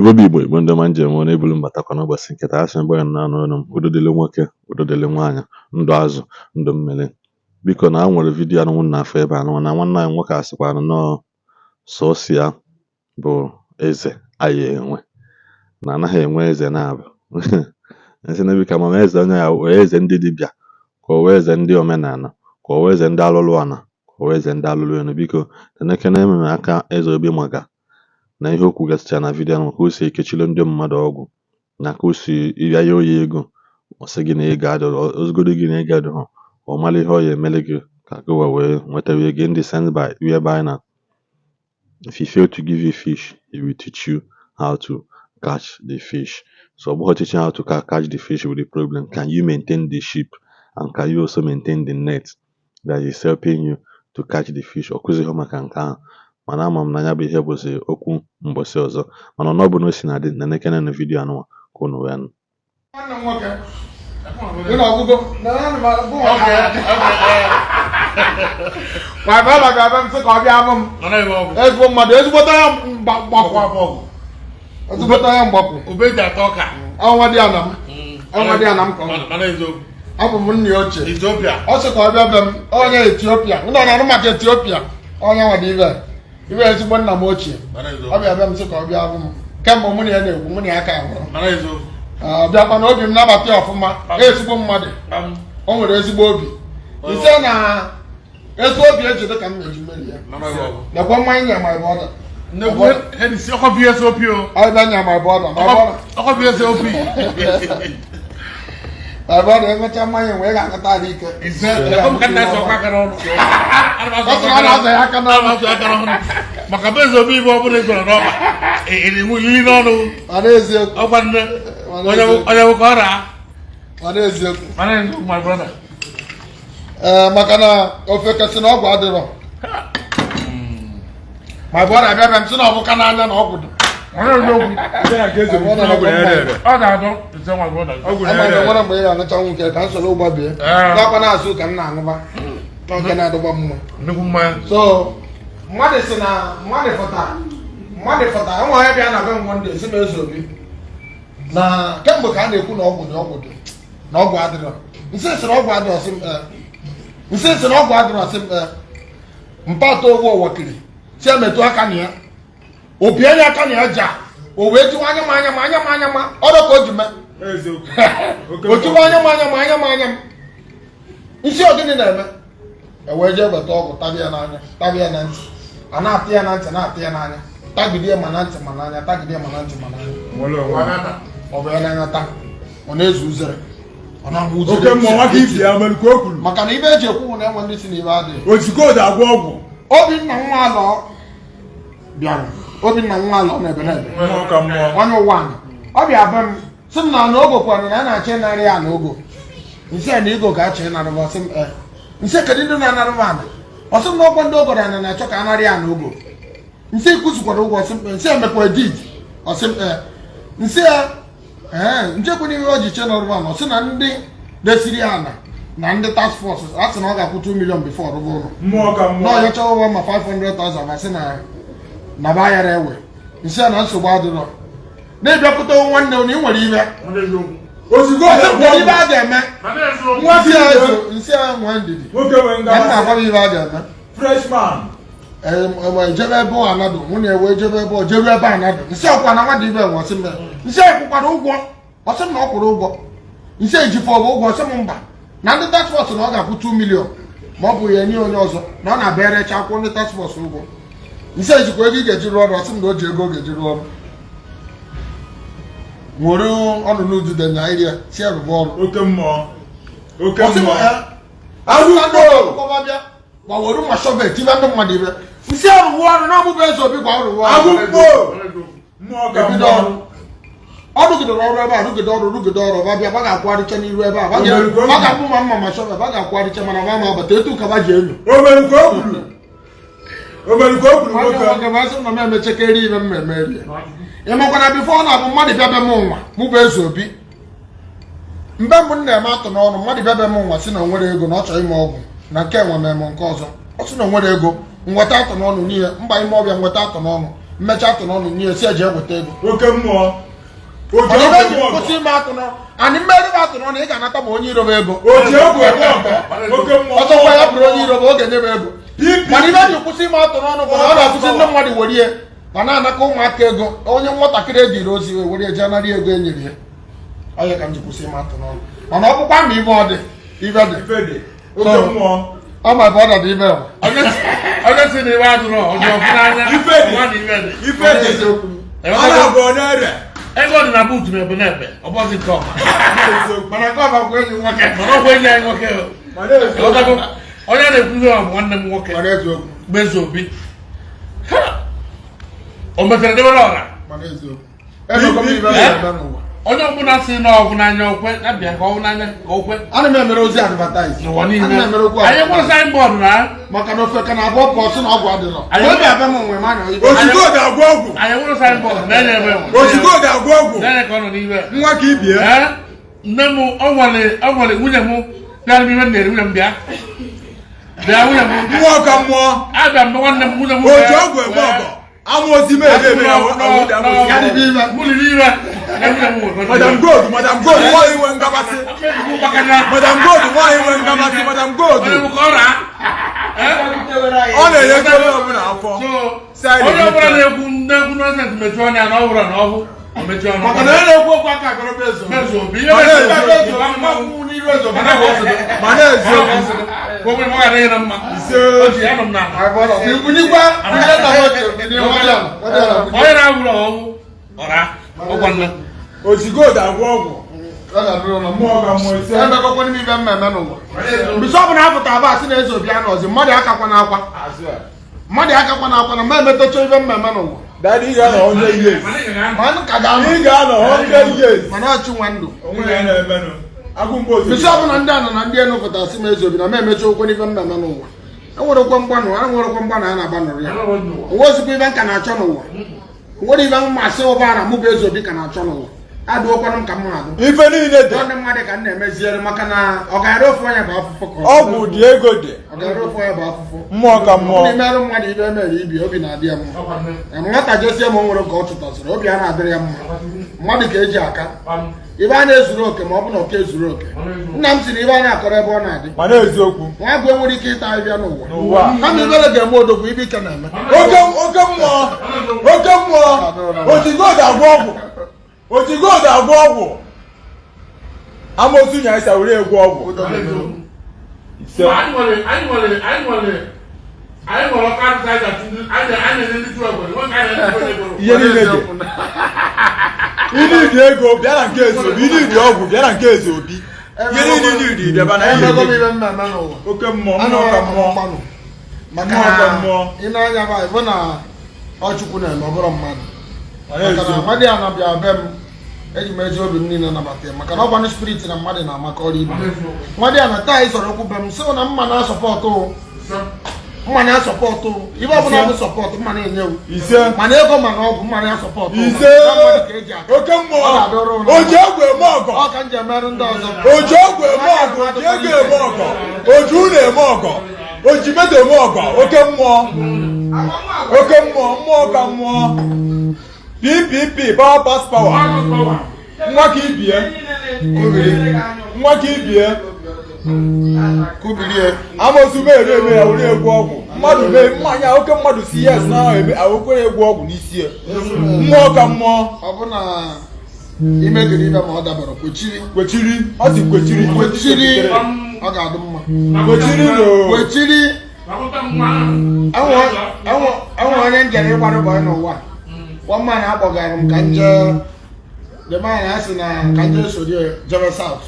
Igbo bụ Igbo, Igbo ndị ọma njem ọ na-ebulu mbatakwa n'ụbọchị nke taa. Asị mgbe na anụ ọnụ m, udo dịrị nwoke, udo dịrị nwaanyị, ndụ azụ, ndụ mmiri. Biko, na a nwere video anụnwụ na afọ ebe anụnwa na nwanne anyị nwoke a sịkwa nnọọ sọsọ ya bụ eze anyị enwe, na anaghị enwe eze na-abụ nsị na biko ama m eze onye ya wee eze ndị dibịa, ka ọ wee eze ndị omenala, ka ọ wee eze ndị alụlụ ana, ka ọ wee eze ndị alụlụ elu. Biko, tenekene ememe aka eze obi maga na ihe o kwugasịchara na video ahụ, ka o si ekechiri ndị mmadụ ọgwụ na ka o si ịbịa ya oyi ego, ọ sị gị na ego adịrọ, ozugodi gị na ego adịrọ, ọ mara ihe ọ ya emele gị ka gị wee nwetawa ego, in the sense by whereby na if he fail to give you fish, he will teach you how to catch the fish. So ọ bụghị teaching how to catch the fish with the problem. Can you maintain the ship, and can you also maintain the net that is helping you to catch the fish? Ọ kụzighị maka nke ahụ, mana ama m na ya bụ ihe bụzi okwu mbọsị ọzọ. Mana ọ bụ na o si na dị na nekene na video anụnwa ka unu wee nụ. Nwanne m nwoke ị na-ọgụgụ na ana m agụ. My brother ga-abịa, m sị ka ọ bịa abụ m ezigbo mmadụ, ezigbote ya mgbapụ, ezigbote ya mgbapụ. Ube ji ata ọka. Ọnwa dị ana m, ọnwa dị ana m ka ọ bụ. Mana eziokwu. Abụ m nna ya ochie. Ethiopia. Ọ sị ka ọ bịa be m, onye Etiopia ndị ọ na-arụ maka Etiopia, onye nwa dị ibe ibe, ezigbo nna m ochie. Mana ọ eziokwu. Bịa be m, sị ka ọ bịa abụ m. Kemgbe mụ na ya na-ekwu, mụ na ya ka nwụrụ. Mana eziokwu. Ọ bịakwa na obi m nabata ya ọfụma, ezigbo mmadụ. O nwere ezigbo obi ise na ezi obi eji dị ka m na-eji mmeri ya. Mana eziokwu. Lekwa mmanya nya, my brother. Nnekwu Hennessy ọkọ VSOP o. Ọ bịa nya, my brother, my brother. Ọkọ VSOP. My brother, enwecha mmanya wee ga-akọta ahụ ike. Ise ekwe m ka nna esi ọkwa aka n'ọnụ. Ọ sị na ọ na-azọ ya aka Ana m n'ọnụ. azụ aka n'ọnụ maka bụ eze obi ibe ọ bụla ị gọrọ n'ọkpa iri n'ọnụ. Mana eziokwu. Ọkwa nne onye onye bụ ka ọ raa. Mana eziokwu. Mana eziokwu, my brother. Ee, maka na ofe kasị na ọgwụ adịrọ. My brother bịa bịa m sị na ọ bụka n'anya na ọgwụ dị. Mana eziokwu. My brother na-ekwe mmanya. Ọ ga-adọ ise, my brother. Ama na nwere mgbe ị ga-aṅụcha nwuke ka nsogbu gbabie. Ee. N'ọkwa na-azụ ka m na-aṅụba na nke na-adọgba mma. Nnukwu mmanya. So mmadụ si na mmadụ fụta, mmadụ fụta, enwe onye bịa na be m one day, si m eze obi na kemgbe ka a na-ekwu na ọgwụ dị, ọgwụ dị, na ọgwụ adịrọ. Nsị sị na ọgwụ adịrọ, sị m ee. Nsị sị na ọgwụ adịrọ, sị m ee. Mpata ogwu ọwakiri si emetụ aka na ya, obi anya aka na ya ja, o wee jiwa anya m, anya m, anya m, anya m, ọrụ ka o ji mee. O jiwa anya m, anya m, anya m, anya m. Nsị ọgịnị na-eme? E wee jee weta ọgwụ, tabi ya n'anya, tabi ya na ntị, a na-atụ ya na ntị, na-atụ ya n'anya, tagide ya ma na ntị ma n'anya, tagide ya ma na ntị ma n'anya. Ọ bụ ya n'anya taa, ọ na-ezu uzere, ọ na-agba uzere. Oke mmụọ nwaka ibi ya mere ka o kwuru. Maka na ibe eji ekwu bụ na enwe ndị si na ibe adịghị. Ozugbo agwọ ọgwụ. Obinna nwa alọ bịara, Obinna nwa alọ na ebe na ebe. Mmụọ ka mmụọ. Onye ụwa anyị, ọ bịa be m, sị m na na ogo kwanụ na a na-achọ ịnarị ya na ogo. Nsị ya na igo ka achọ ịnarịba. Ọsị m ee. Nsị, kedu ndị na-anarịba ana? Ọsị m na ọkwa ndị ogoro ana na-achọ ka anarị ya na ogo. Nsị kwụsịkwara ụgwọ. Ọsị m ee. Nsị emekwa deed. Ọsị m ee. Nsị ya ee, nchekwa n'ihe o ji che nọrịba ana. Ọsị na ndị desiri ya ana na ndị task force a sị na ọ ga-akwụ 2 million before ọrụba ụlọ. Mmụọ ka na mmụọ. Ọya chọwa ụgwọ ma 500,000, ma sị na na ba yara ewe. Nsị ya na nsogbu adịrọ, na-ebịakwute nwanne unu, ị nwere ibe. Mana eziokwu. Ozugbo Ọsị m agwọ kedu ibe ọgwụ. a ga-eme? Mana eziokwu. Nwa Nsị ya ezo, nsị ya nwee ndidi. Nwoke nwere na m ngabasị. na-agwa m ibe a ga-eme. Freshman. Ejebe ebe ọ anadụ mụ na ewe ejebe ebe ọ jeru ebe anadụ. Nsị ọkwa na nwa dị ibe nwe. Ọsị m nsị ya kwụkwara ụgwọ. Ọsị m na ọ kwụrụ ụgwọ. Nsị ejifọ bụ ụgwọ. Ọsị m mba, na ndị task force na ọ ga-akwụ 2 million, ma ọ bụ ya nye onye ọzọ na ọ na-abịa erecha akwụ ndị task force ụgwọ. Nsị ejikwa ego ị ga-eji rụọ ọrụ. Ọsị m na o ji ego ọ ga-eji rụọ ọrụ, nwere ọnụnụ udude na iri ya si arụba ọrụ. Oke mmụọ, oke Ọsị m mmụọ. ee, Agwụgwọ. ndị akwụkwọ bịa gbaworo ma shovel tibe ndị mmadụ ibe. Nsị arụwa ọrụ na ọbụbụ eze obi gwa ọrụwa ọrụ. Agwụgwọ, mmụọ ka ebido mmụọ. Ọrụ ọ rụgidere ọrụ ebe a, rụgide ọrụ, rụgide ọrụ, ba bịa ba ga-akwụgharịcha n'iru ebe a, ba ga-akpụ ma mma ma shovel, ba ga-akwụgharịcha, mana ba ma abata etu ka ba ji enyo. O mere ka o kwuru, o mere ka o kwuru. Nwanne m nwoke nwoke masị m na m emechekere ibe m eme rie. Ị makwa na before ọ na-abụ mmadụ bịa be m nwa mụ bụ eze obi, mgbe mbụ m na-eme atụ n'ọnụ, mmadụ bịa be m nwa sị na o nwere ego, na ọ chọrọ ime ọgwụ na nke enwe m eme nke ọzọ, ọ sị na o nwere ego, nweta atụ n'ọnụ n'ihe mba ime ọbịa, nweta atụ n'ọnụ. Mmecha atụ n'ọnụ nye esi eji eweta ego. Oke mmụọ. Oji Mana ọgwụ ebe eji eme ọgọ. kwụsị ime atụ n'ọnụ anyị mmeri bụ atụ n'ọnụ, ị ga-anata ma onye iro m ego. Oji ọgwụ eme ọgọ. Oke mmụọ. Ọzọkwa ya bụrụ onye iro m, oge nye m ego. PP. Mana ibe eji kwụsị ime atụ n'ọnụ bụ na ọ na-akwụsị ndị mmadụ were ma na-anaka ụmụaka ego. Onye nwatakịrị ejiri ozi wee were jee nara ego e nyere ya. Onye ka m ji kwụsị ime atụ n'ọnụ. Mana ọ bụkwa ma ibe ọ dị, ibe dị. Ife dị. Oke mmụọ. Ọ ma ebe ọ dị ibe ọ. Onye si na iwe adụrọ ọjọọ ọfụ n'anya. Ife dị. Nwa na iwe dị. Ife dị. Ọ na-agwọ n'ere. Ego dị na buutu na ebe na-ebe ọ bọzi nke ọma. Mana nke ọba bụ enyi nwoke. Mana ọ bụ enyi anyị nwoke o. Mana eziokwu. Ịghọtago? Onye na-ekwuzi ọ bụ nwanne m nwoke. Mana eziokwu. Bụ Ezeobi. Ha! O metere debere ọra. Mana eziokwu. Emekọ m ibe na-eme n'ụwa. Onye ọbụla si na ọgwụ n'anya okwe ya bịa ka ọgwụ n'anya ka okwe. Ana m emere ozi advertise. N'ụwa niile. Ana m emere okwu Anyị advertise. nwere signboard na Maka na ofe ka na-abụ ọkụ ọsị na ọgwụ adịrọ. Anyị- Obi abịa m onwe m anya ibe. Ozugbo ga-agwọ ọgwụ. Anyị nwere signboard na-enye ebe enwe. Ozugbo ga-agwọ ọgwụ. Na-enye ka ọ nọ n'iwe. Nwa ka ibie. Ee, nne m ọ nwere ọ nwere nwunye m bịara m iwe m na-eri nwunye m bịa. Bịa nwunye m. Mmụọ ka mmụọ. Abịa m nwanne m nwunye m. Oji ọgwụ eme ọgọ. Amoosi m ebe ebe ya awụ dị amoosi. Ya dị ibe. Mụ liri iwe. Na nwunye m nwere. Madam Gold, Madam Gold, nwaanyị nwe ngabasị. Madam Gold, nwaanyị nwe ngabasị, Madam Gold. Onye m ka ọ raa. Ọ na-enye onye ọbụla afọ. So, onye ọbụla na-ekwu na-ekwu nonsense mechie ọnụ ya na ọ bụrụ na ọhụ o mechie ọnụ. Maka na onye na-ekwu okwu aka agọrọ bụ Ezeobi. Ezeobi, ihe Mana mere eziokwu. Ezeobi, mmanwụ n'iru Ezeobi. Mana ọ bụ Mana eziokwu. Ka o nwere ọ ga-adịghị na mma. Ise. O ji ya nọ m n'ala. Bunyekwa bunye nna m oche, bunye nwa dị ala, nwa dị ala, bunye. Onye na-awụrụ ọhụ ọra ọgwa nne. Oji gold agwọ ọgwụ. Ọ ga-adịrị ụlọ mma. Mmụọ ka mmụọ ise. Emekọkwa n'ime ibe mmemme n'ụwa. Mbisi ọbụla apụta aba asị na Ezeobi anọzi, mmadụ akakwa n'akwa. Mmadụ akakwa n'akwa na mma emetacha ibe mmemme n'ụwa. Daddy, ị ga-anọ 100 years. Ma m ka ga-anọ. Ị ga-anọ 100 years. Mana ọchụ nwa ndụ. Onwe ya na-emenụ. Agụ mgbe otu. Mbisi ọbụla ndị anọ na ndị enu pụtara sị m Ezeobi na m emecha okwu n'ife mmemme n'ụwa. Enwerekwa mgbanụ, enwerekwa mgbanụ a na-agbanụrụ ya. Onwe ozikwa ibe nka na-achọ n'ụwa. Onwere ibe mmasị ụba na mụ bụ Ezeobi ka na-achọ n'ụwa. Adụọkwanụ m ka m na-adụ. Ife niile dị. Ndị mmadụ ka m na-emeziere maka na ọ ga-ere ofu onye bụ afụfụ ka ọ Ọgwụ dị, ego dị. ọ ga-ere ofu onye bụ afụfụ. Mmụọ ka Ọ mmụọ. na-emerụ mmadụ ibe emere ibi, obi na-adị ya mma. Nwata jesie ma o nwere ka ọ chụtasịrị, obi a na-adịrị ya mma. Mmadụ ka eji aka. Ibe a na-ezuru oke ma ọ bụ na oke ezuru oke. Nna m sị na ibe a na-akọrọ ebe ọ na-adị. Mana eziokwu. Nwa agụ enwere ike ịta ahịhịa n'ụwa. N'ụwa. Kama ibere ga-eme odogwu ibe ike na-eme. Oke oke mmụọ. Oke mmụọ. Oji gold agwọ ọgwụ. Oji gold agwọ ọgwụ. Amoosu nya ịsa were egwu ọgwụ. Ise. Anyị nwere anyị nwere anyị nwere anyị nwere ọka ndị anyị ga-atụ ndị anyị anyị na-enye ndị tụrụ egwere nwe ka anyị na-enye ndị tụrụ egwere. Ihe niile dị. Ịnị dị ego bịa na nke Ezeobi. Ịnị dị ọgwụ bịa na nke Ezeobi. Ihe niile ịnị dị bịaba na ihe Emego m dị. ibe mmemme n'ụwa. Oke mmụọ, Anụ mmụọ ka ọrụ mmụọ. mgbanụ. Maka Mmụọ ka mmụọ. ị na-anya ba ịbụ na ọ Chukwu na-eme ọ bụrụ mmadụ. Mana Maka na eziokwu. mmadụ ya na-abịa be m eji m ezi obi m niile nabata ya maka na ọ gwanụ spirit na mmadụ na-amaka ọrụ ibe. Mmadụ ya na taa ị sọrọ okwu be m sị na mma na-asọpọtụ mma na-asọpọtụ ibe ọbụla bụ sọpọtụ mma na-enye m. Ise. Mana ego mana ọgwụ mma na-asọpọtụ. Ise. Na mmadụ ka eji aka. Oke mmụọ. Ọ ga-adọrọ ụlọ. Oji ọgwụ eme ọgọ. Ọ ka m ji emerụ ndị ọzọ. Oji ọgwụ eme ọgọ. Oji ego eme ọgọ. Oji ụlọ eme ọgọ. Oji moto eme ọgọ. Oke mmụọ. Oke mmụọ, mmụọ ka mmụọ. PPP, power pass power. Nwa ka ibie. Nwa ka ibie. Kubirie. Amoosu mee eme ya were egwu ọgwụ. Mmadụ mee mmanya oke mmadụ si yes na eme awekwere egwu ọgwụ n'isi ya. Mmụọ ka mmụọ. Ọ bụ na imegide ibe ma ọ dabara kwechiri. Kwechiri. Ọ sị kwechiri. Kwechiri ọ ga-adị mma. Kwechiri no. Kwechiri. Enwe onye njere ịgbara bọyị n'ụwa. One man akpọgara m ka m jee the man asị na ka m jee soro ya jebe South.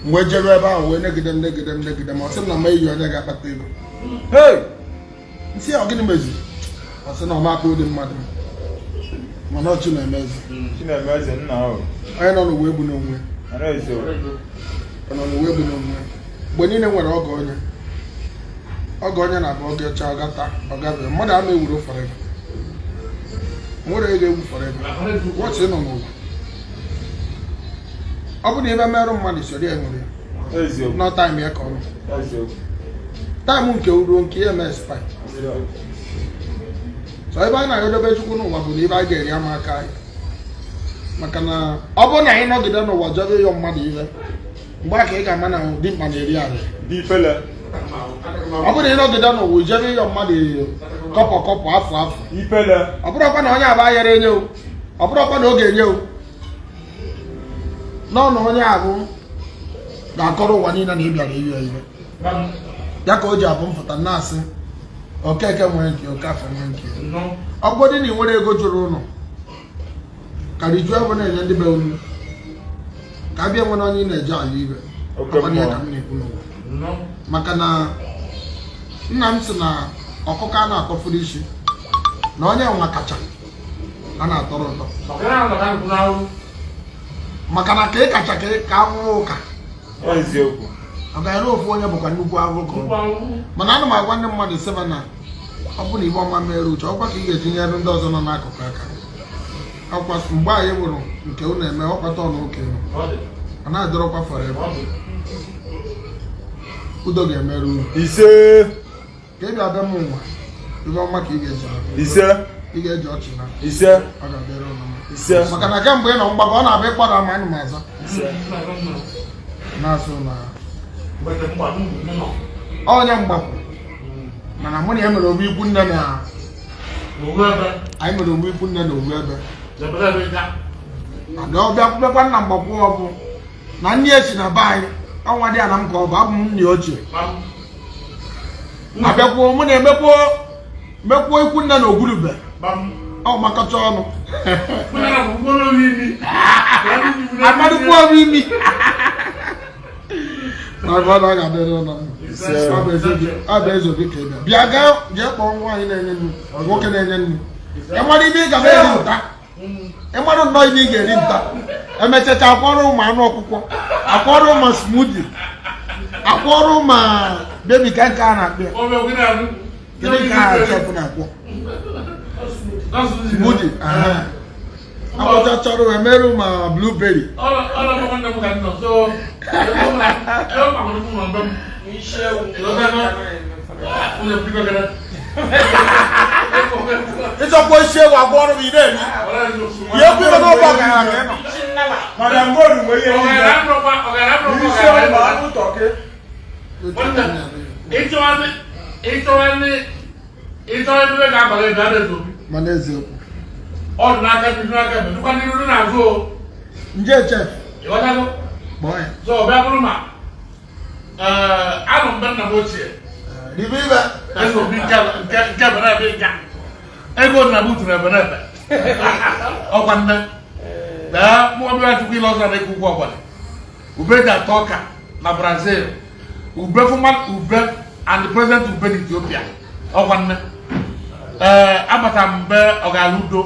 M wee jebe ebe ahụ wee negide m negide m negide m ọ sị m na m eyi onye ga-akpata ego. Hey! Nsị ya ọ gịnị meziri? Ọ sị na ọ ma akpa ụdị mmadụ m. Mana ọ Chinemeze. Chinemeze nna ahụ. Onye nọ n'ụwa egbu n'onwe. Mana eziokwu. Ọ nọ n'ụwa egbu n'onwe. Mgbe niile nwere ọgọ onye. Ọgọ onye na-abụ oge ọcha ọgata ọgabe mmadụ ama ewuro forever. Nwere ego egwu forever. Wọchị nọ n'ụwa. Ọ bụ na ebe merụ mmadụ soro ya ṅụrụ ya. Eziokwu. Nọ taịm ya ka ọ nọ. Eziokwu. Taịm nke ruo nke ya eme spy. So ebe anyị na-edobe Chukwu n'ụwa bụ na ibe anyị ga-eri ama aka anyị, maka na ọ bụrụ na anyị nọgide n'ụwa jebe ịyọ mmadụ ihe, mgbe a ka ị ga-ama na dimkpa na-eri arị. Dị ifele. Ọ bụrụ na ị nọgide n'ụwa ijebe ịyọ mmadụ kọpọ kọpọ, afọ afọ, Ifele. ọ bụrụkwa na onye aba yere enye o, ọ bụrụkwa na ọ ga-enye o, nọ na onye abụ ga-akọrọ ụwa niile na ị bịara iyo ihe ya ka o ji abụ mfụta na-asị Okeke nwee nke, Okafọ nwee nke. Ọ bụgodị na ị nwere ego jụrụ ụlọ ka rijuo ebe na-enye ndị be unu ka abịa nwere onye ị na-eje ala ibe. Oke Ọkwa ihe mmụọ. ka m na-ekwu n'ụwa, maka na nna m sị na ọkụkọ a na-akpọfuru isi na onye nwa kacha a na-atọrọ ụtọ, maka na ka ị kacha ka ahụhụ ụka. Ọ eziokwu. Ọ ga-ere ofu onye bụkwa nnukwu ahụhụ ka ọ bụ. Mana ana m agwa ndị mmadụ sịba na ọ bụ na ibe ọma mere uche ọkwa ka ị ga-etinyere ndị ọzọ nọ n'akụkụ aka. Ọkwa mgbe anyị wụrụ nke unu eme ọkwata ọnụ okenye, ọ na-adọrọkwa forever. Udo ga-emerụ unu. Ise. Ka ị bịa bịa m nwa ibe ọma ka ị ga-eji na Ise. ị ga-eji ọchị na Ise. ọ ga-adịrị unu mma. Ise. Maka na kemgbe ị nọ mgbago, ọ na-abịa ịkpọrọ ma ana m aza Ise. na-asụ na onye mgbapụ, mana mụ na ya mere obu ikwu nne na anyị mere obu ikwu nne na obu ebe ada ọbịa bịakwa nna mgbapụ. Ọ bụ na nne esi na be anyị ọnwa dị ya na m ka ọ bụ abụ m nne ochie abịakwuo mụ na-emekwuo mekwuo ikwu nne na ogwurube ọ makọcha ọnụ amarụkwuo m imi. My brother, ọ ga-adịrị ụlọ mma. Ọ bụ eze obi, ọ bụ eze obi ka ị bịa bịa gaa jee kpọọ nwaanyị na-enye nnu, nwoke na-enye nnu. Ịmara ibe ị ga na-eri nta, ịmara nnọọ ibe ị ga-eri nta, emechacha akwọrọ ụmụ anụ ọkụkọ, akwọrọ ụmụ smoothie, akwọrọ ụmụ baby ka nke a na-akpị ya. Kedu nke a chef na-akwọ smoothie? Akwọcha chọrọ emerụ ma blueberry. Ịchọkwa isi ewu agwọ ọrụ m ị na-eri ya ekwu ibe n'ụgbọ ọgaranya ka ị nọ. Madam Gold nwe ihe niile. Isi ọma anụ tọkị. Ịchọwa ebe ga-abalị ebe a na-ezobi. Mana eziokwu. Ọ dị n'aka ndị n'aka ebe dịkwa ndị n'iru n'azụ o. Nje chef. Ịghọtago? Kpọọ ya. So ọ bịa bụrụ ma anọ mbe nna m ochie. Ribe ibe. Eze obi nke nke nke ebe na-ebe nka ego nna m tụrụ ebe na-ebe ọkwa nne daa mụ ọbịa chukwu ile ọzọ na-ekwu ụgwọ ọgbara ube ji atọ ọka na Brazil, ube former ube and the present ube na Ethiopia ọkwa nne. Ee, abata m mbe ọgara udo,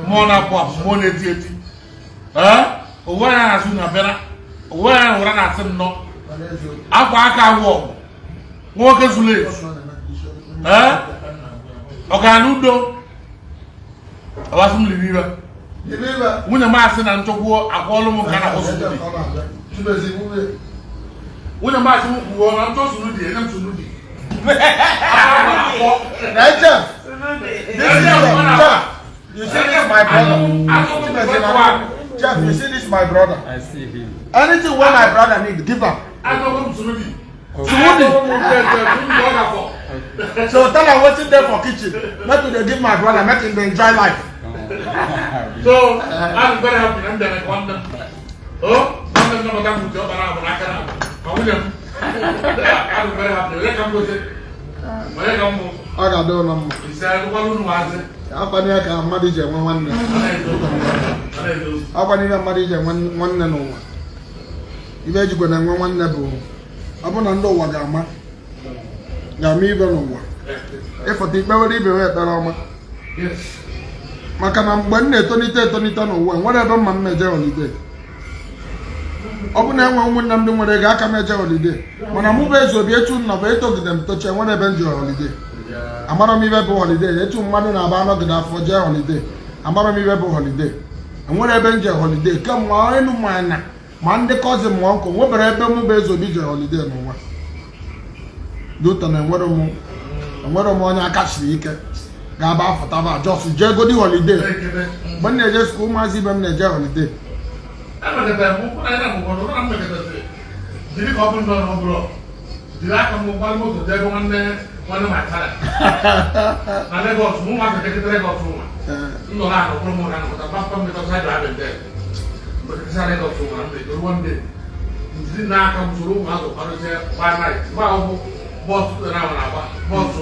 mmụọ na-apụ apụ, mmụọ na-eti eti. Ee, onwe ya na-asụ na bịara onwe ya ụra na-asị nnọọ akwa aka awụ ọgụ nwoke zuru ezu. Ee, ọgaranya udo ọbasị m liri ibe. Ribe ibe. Nwunye m asị na nchọkwuo akwọọlụ m nke a na-akpọ smoothie. Nwunye m asị m kwuo na nchọ smoothie, enye m smoothie. Na chef, this is chef, you see this my brother. Chef, you see this my brother. I see him. Anything wey my brother need, give am. Achọkwu m smoothie. Smoothie. Smoothie ọ ga-afọ. So tell am wetin dey for kitchen, make you dey give my brother, make him dey enjoy life. So I'm very happy na m bịara nwanne m o nwanne m nabata m uche ọkpara abụ n'aka na ma nwunye m. I'm very happy. Onye ka m gote, onye ka m mụ. Ọ ga-adị ụlọ mma. Ise alụkwala unu maazị. Akwana ya ka mmadụ ji enwe nwanne. Ọ na-ezo. Akwana ihe mmadụ ji enwe nwanne n'ụwa. Ibe ejikwa na enwe nwanne bụ ọ bụ na ndị ụwa ga-ama ibe n'ụwa ịfụta ikpewere ibe ha ekpere ọma. Maka na mgbe m na-etonite etonite n'ụwa, nwere ebe mma m eje holiday. Ọ bụ na enwe ụmụnne m ndị nwere ego aka m eje holiday, mana mụ bụ eze obi etu nọ bụ etogide m tochie, nwere ebe m ji holiday. Amara m ibe bụ holiday. Etu mmadụ na-aba anọgide afọ jee holiday, amara m ibe bụ holiday. Enwere ebe m je holiday kemgbe enu ma na ma ndị cousin ma uncle nwebere ebe mụ bụ eze obi jere holiday n'ụwa. Duta na enwere m onye aka siri ike. Ga-aba afụtaba just jee godi holiday. Mgbe m na-eje school, ụmụazị ibe m na-eje holiday. Emekọtara m ụkwụ na ya bụ ụfọdụ na mmekọtasị jiri ka ọ bụrụ na ọ bụrụ jiri aka m gbara moto jee ebe nwanne nwanne m akara na Lagos. Mụ nwa kekete Lagos nwa m nọrọ anọ kwụrụ m ụra nọkọta papa m mekọta ịdụ abịa ndị mmekọta Lagos nwa m na-egoru one day njiri n'aka m soro ụmụazụ kwadozie gba night gba ọgwụ bus na agba bus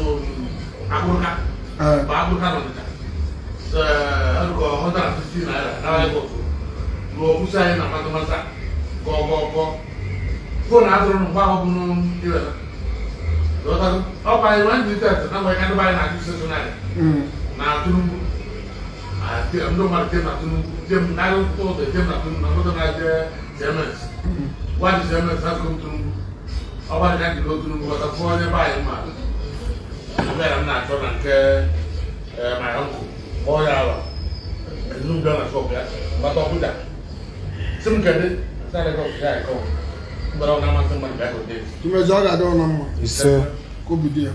akpụrụka mgbe akpụrụka nọ Ọnịcha, ee, 150 naira na Lagos ruo kwụsị anyị na matamata gọgọgọ phone adụrụ mgbe ahụ bụ iweta. Ọkwa anyị nwe ndị test na mgbe ndị be anyị na-ajụ stationery na Tinubu, ndị mmadụ jem na Tinubu, jem na ụzọ, jem na Tinubu na moto na-eje CMS gwa dị CMS na kom Tinubu. Ọgba dị ka njide Tinubu ghọta fụ onye be anyị mma ebe ya m na-achọ na nke my uncle kpọọ ya ala Tinubu bịa na shop ya gbata ọkụja si m kedu sa Lagos ya ekọ mgbara ọ na-amasị mmadụ bịa gote. Chimezie, ọ ga-adị ụlọ mma. Ise. Ka obi dị ya.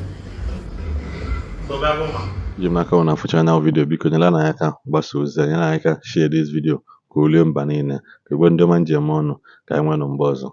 Dobe abụ ma. Ji m n'aka na afụcha anya video. Biko nyere anyị aka gbasa ozi a, nyere anyị aka share this video ka o lie mba niile, ka egbe ndị ọma njem ọnụ ka anyị nwee nụ mgbe ọzọ.